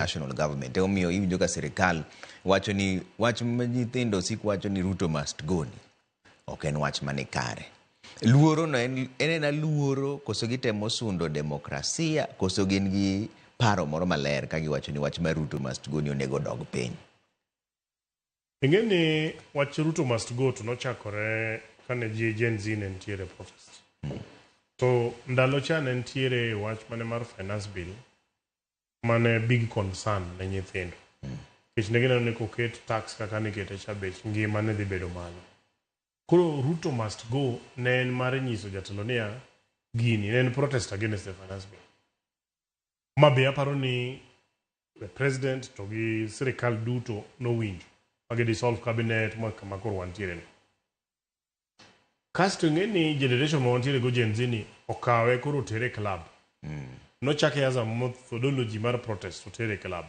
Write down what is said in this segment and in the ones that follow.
National government. Emomiyo iwinjo ka sirikal wacho ni wach ma nyithindo sik wacho ni Ruto must go ni ok en wach mani kare. Luoro no en ena luoro koso gitemo sundo demokrasia koso gin gi paro moro maler ka giwacho ni wach mar Ruto must go ni onego dog piny. Ing'e ni wach Ruto must go to nochakore kane ji Gen Z ne nitiere protest. To ndalo cha ne nitiere wach mane mar finance bill mane big concern ne nyithindo. Nikech ne gineno ni koket tax kaka nikete cha bech ngima ne dhi bedo malo. Koro Ruto must go ne en mar nyiso jatelo niya gini ne en protest against the finance bill. Ma be aparo ni the president to gi sirikal duto nowinjo ma gi dissolve cabinet ma kama koro wantiere ni. Kasto ing'e ni generation ma wantiere go Gen Z ni okawe koro otere e club. Nochake as a methodology mar protest otere e club.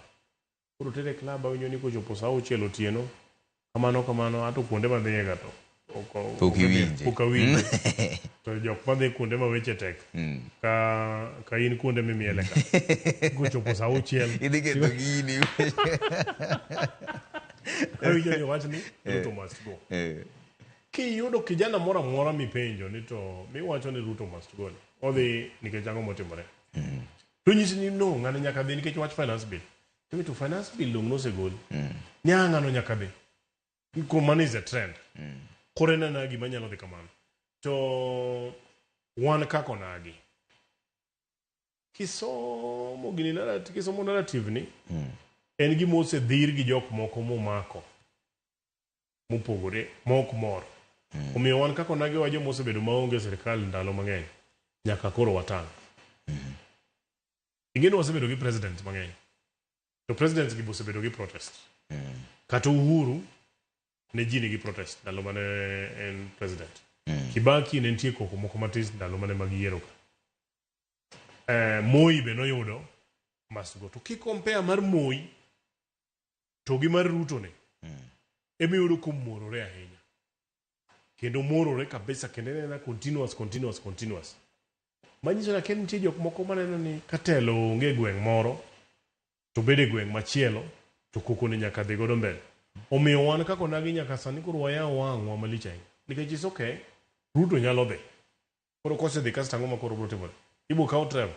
Koro otere e club awinjo ni kochopo saa auchiel otieno kamano kamano ato kuonde madhiye ga to Pok iwinje. Pok awinje. To jok madhi kuonde ma weche tek ka in kuonde mimiele ka kochopo saa auchiel Idhi ketho gini. Awinjo ni owach ni Ruto must go. Kiyudo kijana moro amora mipenjo ni to miwacho ni Ruto must go ni odhi nikech ang'o motimore. To nyisi ni no ng'ani nyaka dhi nikech wach finance bill. To to finance bill dong nosegol. Ni ah ng'ano nyaka dhi. Kuom mano is a trend. Koro en anena gima nyalo dhi kamano. To wan kaka onagi. Kisomo gini narrative, kisomo narrative ni en gima osedhir gi jok moko momako mopogore mok mor. Omiyo wan kaka onagi wa joma osebedo maonge e sirikal ndalo mang'eny nyaka koro watang'. Ing'e ni wasebedo gi president mang'eny. To presidents gi osebedo gi protest. Kata Uhuru ne ji nigi protest ndalo mane en president. Kibaki ne nitie koko moko matis ndalo mane mag yiero ka. Moi be noyudo must go. To ki compare mar Moi to gi mar Ruto ni emiyudo komorore ahinya. Kendo morore kabisa kendo ineno continuous continuous continuous. Manyiso ni akia nitie jok moko maneno ni ka telo onge e gweng' moro to bedo e gweng' machielo to koko ni nyaka dhi godo mbele. Omiyo wan kaka onagi nyaka sani koro wayaw wang'wa malich ahinya. Nikech is okay, Ruto nyalo dhi. Koro kosedhi kasto ang'o ma koro biro timore? Ibo kaw Trevor.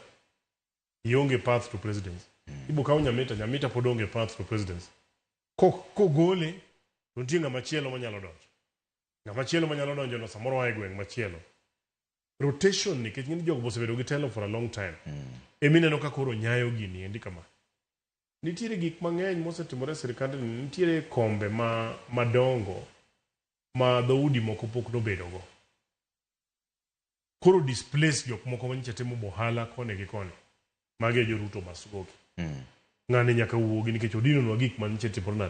Ionge path to presidency. Ibo kaw Nyamita, Nyamita pod onge path to presidency. Kogole to nitie ng'ama chielo manyalo donjo. Ng'ama chielo manyalo donjo no samoro oa e gweng' machielo. Rotation nikech ng'eny jogo osebedo gi telo for a long time. Emineno ka koro nyayo gini endi kama. Nitiere gik mang'eny mosetimore e sirikandni, nitiere kombe ma madongo ma dhoudi moko pok nobedo go. Koro displace jok moko manyicha timo ohala koni gi koni. Magi e jo Ruto must go gi. Ng'ani nyaka wuogi nikech odinonwa gik manyicha timore nade.